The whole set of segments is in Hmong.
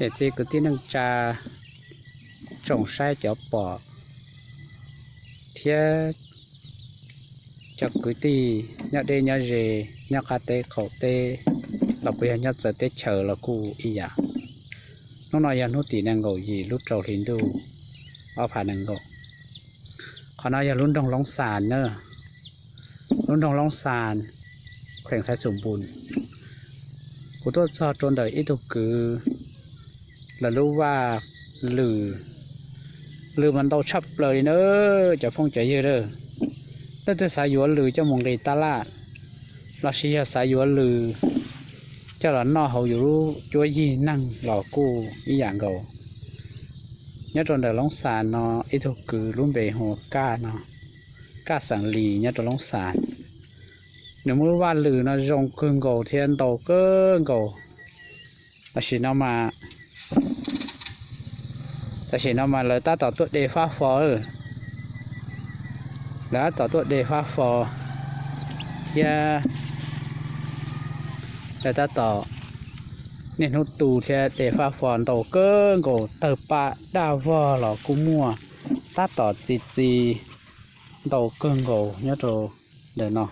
Niam txiv kwv tij neej tsa, tsoom saib cov pom thiab cov kwv tij nyob deb nyob ze, nyob qab teb qaum teb los puas yog nyob txawv teb chaws los kuj ib yam. Hnub no yog hnub tim nees nkaum yim lub rau hli ntuj ob phav nees nkaum. Qhov no yog lub nroog Loob Xas na, lub nroog Loob Xas, kheem Xaiv Xus Npus. Kuv tuaj txog rau ntawm ib tug kwv, lawv lub vaj lws, lws mas ntau tshaj plaws li na, cov phooj cov ywg a. Leej twg xav yuav lws coj mus nqis tab laj, lossis yog xav yuav lws coj los noj hauv yus lub cuab yig neeg los kuj ib yam nkaus. Nyob rau ntawm Loob Xas no ib tug kwv lub npe hu ua Kaj no, Kaj Xeem Lis nyob rau Loob Xas. Nws muaj lub vaj lws no zoo kawg nkaus thiab ntau kawg nkaus. Tam sim no mas, tam sim no mas lawv tab tom tuaj de fab fo, lawv tab tom tuaj de fab fo thiab lawv tab tom niaj hnub tu thiab de fab fo ntau kawg nkaus, tawg paj daj vog los kuj muaj, tab tom txi txiv ntau kawg nkaus nyob rau ntawm no,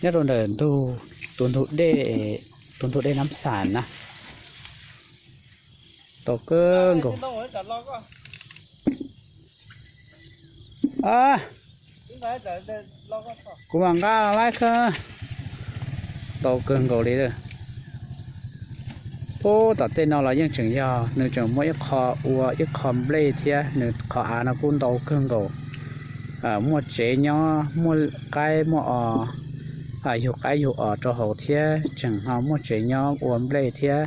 nyob rau ntawm ntug, tus ntug dej, tus ntug dej Nab Xas na, ntau kawg nkaus. Kuv mam nqa los laib kawg, ntau kawg nkaus li. Pub tom tej no los yeej tseem yog nws tseem muaj ib qho ua ib qho nplej thiab nws qhov av no kuj ntau kawg nkaus. Muaj tsev nyob, muaj qaib muaj os, yug qaib yug os rau hauv thiab tseem ho muaj tsev nyob ua nplej thiab.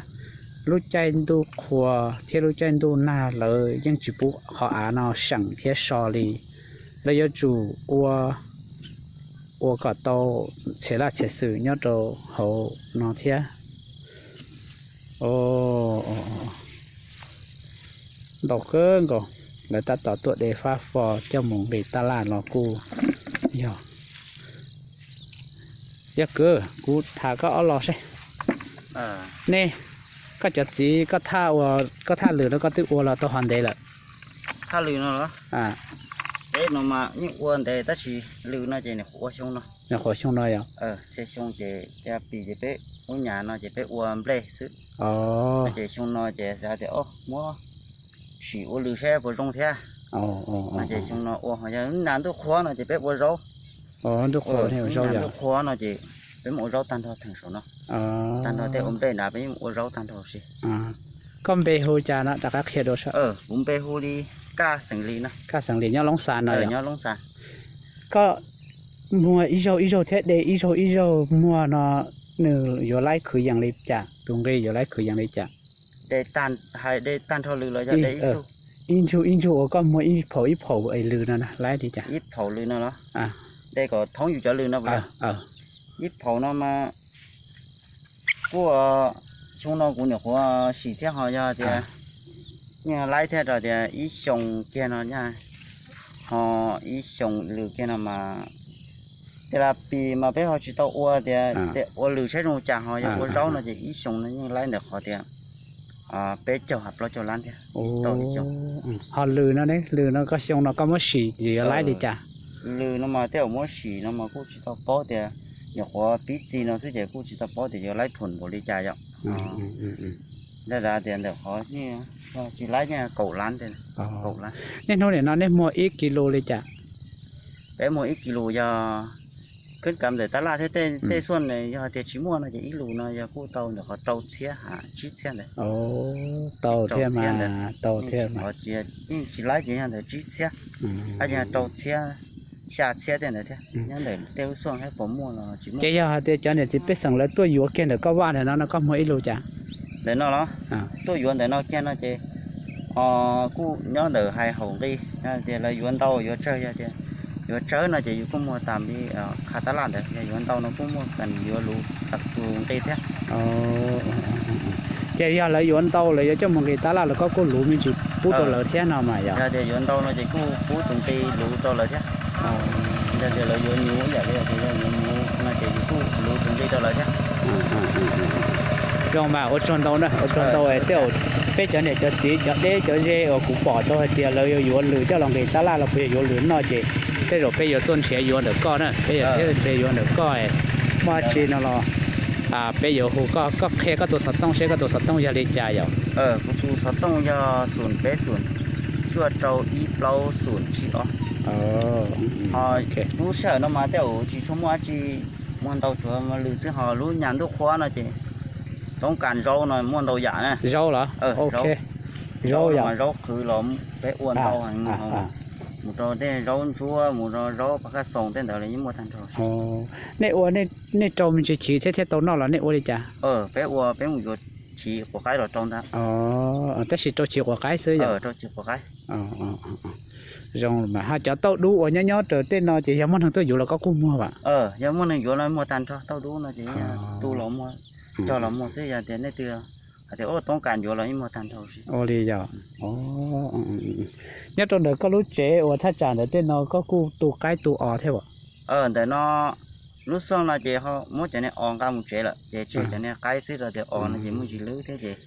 Lub caij ntuj qhua thiab lub caij ntuj nag lawv yeej tsis pub qhov av no seem thiab so li. Lawv yuav tsum ua, ua kom tau txhia laj txhia xwm nyob rau hauv no thiab. Ntau kawg nkaus, lawv tab tom tuaj de fab fo coj mus nqis tab laj los kuj yog. Yog kwv, kuv tham koj ob lo seb. Nej, koj cov txiv, koj thaj ua, koj thaj lws no koj twb ua los tau hov ntev lawm? Thaj lws no los? Peb no mas yeej ua ntev tab sis lws no ces nws qhuav ua xyoo no. Nws qhuav xyoo no yog? Txhia xyoo ces pis ces peb ub nyas no ces peb ua nplej xwb. Ces xyoo no ces xav tias o muab sim ua lws saib puas zoo thiab. Ces xyoo no ua ho yog nag ntuj qhuav no ces peb ua zaub. Ntuj qhuav no ces peb mus ua zaub tag nrho theem saum no. Tag nrho tej ua nplej nrad peb yeej ua zaub tag nrho si. Koj npe hu cas no rov qab qhia dua saib. Kuv npe hu li Kaj Xeem Lis no. Kaj Xeem Lis nyob Loob Xas no yog? Nyob Loob Xas. Koj muag ib zaug ib zaug thiab de ib zaug ib zaug muag no, nws yuav laib khwv yees li cas? Tus nqi yuav laib khwv yees li cas? Hais de tag nrho lws los yog de ib ntsuj ib ntsuj uas koj muag ib phaum ib phaum es lws no na, laib li cas? Ib phaum lws no los? De kom thoob yus cov lws no puas yog? Ib phaum no mas kuj, xyoo no kuv nyuam qhuav sim thiab ho yog tias yeej laib thiab rau tias ib xyoo kiag no nyaj, ho ib xyoo lws kiag no mas tej laj pis mas peb ho tsis tau ua tias ua lws saib zoo cas ho yog ua zaub no ces ib xyoo no yeej laib ntawm qhov tias peb caug ha plaub caug lab thiab tau ib xyoo. Ho lws no ne, lws no koj xyoo no koj muab sim yuav laib li cas? Lws no mas tej zaum muab sim no mas kuj tsis tau paub tias nyuam qhuav pib txi no xwb ces kuj tsis tau paub tias yuav laib phoom npaum li cas yom. Ntawm tias ntawm qhov tsis laib kaum lab, kaum lab. Niaj hnub nim no nej muag ib kis lus li cas? Peb muag ib kis lus yog khwb kav ntawm tab laj thiab tej xuaj ne, yog tias tsis muaj no ces ib lus no yog kuj tau ntawm qhov rau txhiab ha tsib txhiab ntawd. Tau thiab mas, tau thiab mas. Yeej tsis laib ces yog ntawm tsib txhiab, ab yeej rau txhiab, xya txhiab tej ntawd thiab. Nyob ntawm tej lub xuaj thiab puas muaj los tsis muaj. Ces yog hais tias cov niam txiv pej xeem lawv tuaj yuav kiag ntawm koj vaj ntawm no no koj muag ib lus cas? Ntawm no los? Tuaj yuav ntawm no kiag no ces ho kuj nyob ntawm hais haum nqi, yog tias lawv yuav ntau yuav tsawg, yog tias yuav tsawg no ces yus kuj muag tas li qhov tab laj ntawd, yog yuav ntau no kuj muaj kam yuav luv tus nqi thiab. Ces yog lawv yuav ntau lawv yuav coj mus nqis tab laj los koj kuj luv me ntsis pub rau lawv thiab no mas yog? Yog tias yuav ntau no ces kuj pub tus nqi luv rau lawv thiab. Yog tias lawv yuav nyuv ib yam li tias yog yuav nyuv no ces yus kuj luv tus nqi rau lawv thiab. Zoo mas ua tsaug ntau na, ua tsaug ntau. Tej zaum peb cov niam cov txiv cov deb cov ze uas kuv pom tau hais tias lawv yuav yuav lws coj los nqis tab laj los puas yog yuav lws noj ces tej zaum peb yuav tuaj nrhiav yuav ntawm koj na, peb yuav thiab nrhiav yuav ntawm koj. Muaj dab tsi no los peb yuav hu koj, koj qhia koj tus xov tooj seb koj tus xov tooj yog li cas yom? Kuv tus xov tooj yog xoom peb xoom cuaj rau ib plaub xoom tsib ob. Ho lub sij hawm no mas tej zaum tsis tshua muaj dab tsi, muaj ntau tsuav lws xwb, ho lub nyam ntuj qhua no ces toob kas zaub no muaj ntau yam na. Zaub los? Zaub, zaub qhwv los peb ua ntau heev, mus rau tej zaub ntsuab, mus rau zaub paj kaj xoos tej ntawd los yeej muaj tag nrho. Nej ua, nej rau me ntsis chiv thiab thiaj tau noj los nej ua li cas? Peb ua peb mus yuav chiv quav qaib los rau ntag. Tab sis rau chiv quav qaib xwb yom? Rau chiv quav qaib. Zoo mas. Ho cov tauj dub uas nyob nyob raws tej no ces yog muaj neeg tuaj yuav los koj kuj muag vam? Yog muaj neeg yuav los muag tag nrho, tauj dub no ces tu los muag, cog los muag xwb, yog tias nej twg hais tias ua toob kas yuav los yeej muag tag nrho. Ua li yom? Nyob rau ntawm koj lub tsev uas thaj tsam ntawm tej no koj kuj tu qaib tu os thiab as? Ntawm no lub xyoo no ces muab cov niag os nqa mus tsev lawm ces tseg cov niag qaib xwb, rau tias os no ces muaj ntsis lwb thiab ces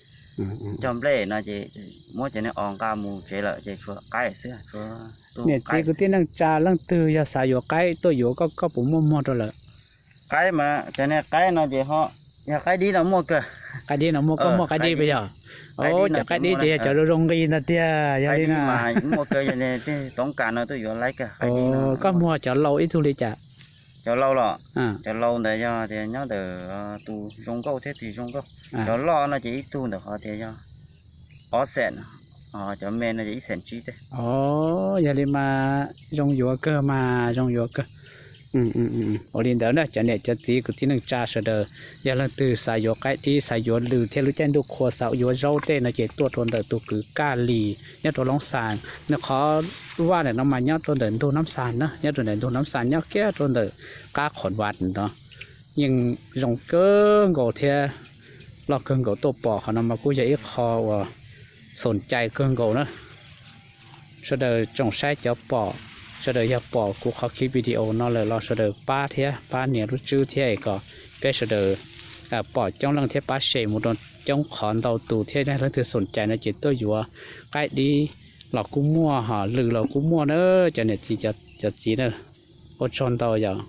cog nplej no ces muab cov niag os nqa mus tsev lawm ces tshuav qaib xwb. Niam txiv kwv tij neej tsa leej twg yog xav yuav qaib tuaj yuav koj, koj puas muaj muag rau lawm? Qaib mas cov niag qaib no ces ho yog qaib dib no muaj kawg. Qaib dib no muaj, koj muaj qaib dib puas yog? Cov qaib dib ces yog cov zoo zoo nqi ntag tiag, yog li na. Muaj kawg, yog li tej toob kas no tuaj yuav laib kawg. Koj muag cov laus ib tug li cas? Cov laus los, cov laus ntawd yog tias nyob ntawm tus zoo nkauj thiab tus zoo nkauj. Cov loj no ces ib tug ntawm qhov tias yog ob xees, cov me no ces ib xees tsib tej. Yog li mas zoo yuav kawg mas, zoo yuav kawg. Ua li ntawd na cov niam cov txiv kwv tij neej tsa sawv daws, yog leej twg xav yuav qaib dib, xav yuav lws thiab lub caij ntuj qhua xav yuav zaub tej no ces tuaj rau ntawm tus kwv Kaj Lis nyob rau Loob Xas. Nws qhov vaj ntawm no mas nyob rau ntawm ntug Nab Xas na, nyob rau ntawm ntug Nab Xas nyob kiag rau ntawm qab qhov vaj no. Yeej zoo kawg nkaus thiab loj kawg nkaus, tuaj pom qhov no mas kuj yog ib qho uas xoom cai kawg nkaus na. Sawv daws tsoom saib cov pom, sawv daws yog pom kuv qhov clip video no lawm los sawv daws pab thiab pab nias lub tswb thiab es kom peb sawv daws pom coob leej thiab pab share mus rau coob qhov ntau tus thiab. Leej twg xoom cai no ces tuaj yuav qaib dib los kuj muaj, ho lws los kuj muaj na cov niam txiv cov txiv na. Ua tsaug ntau yom.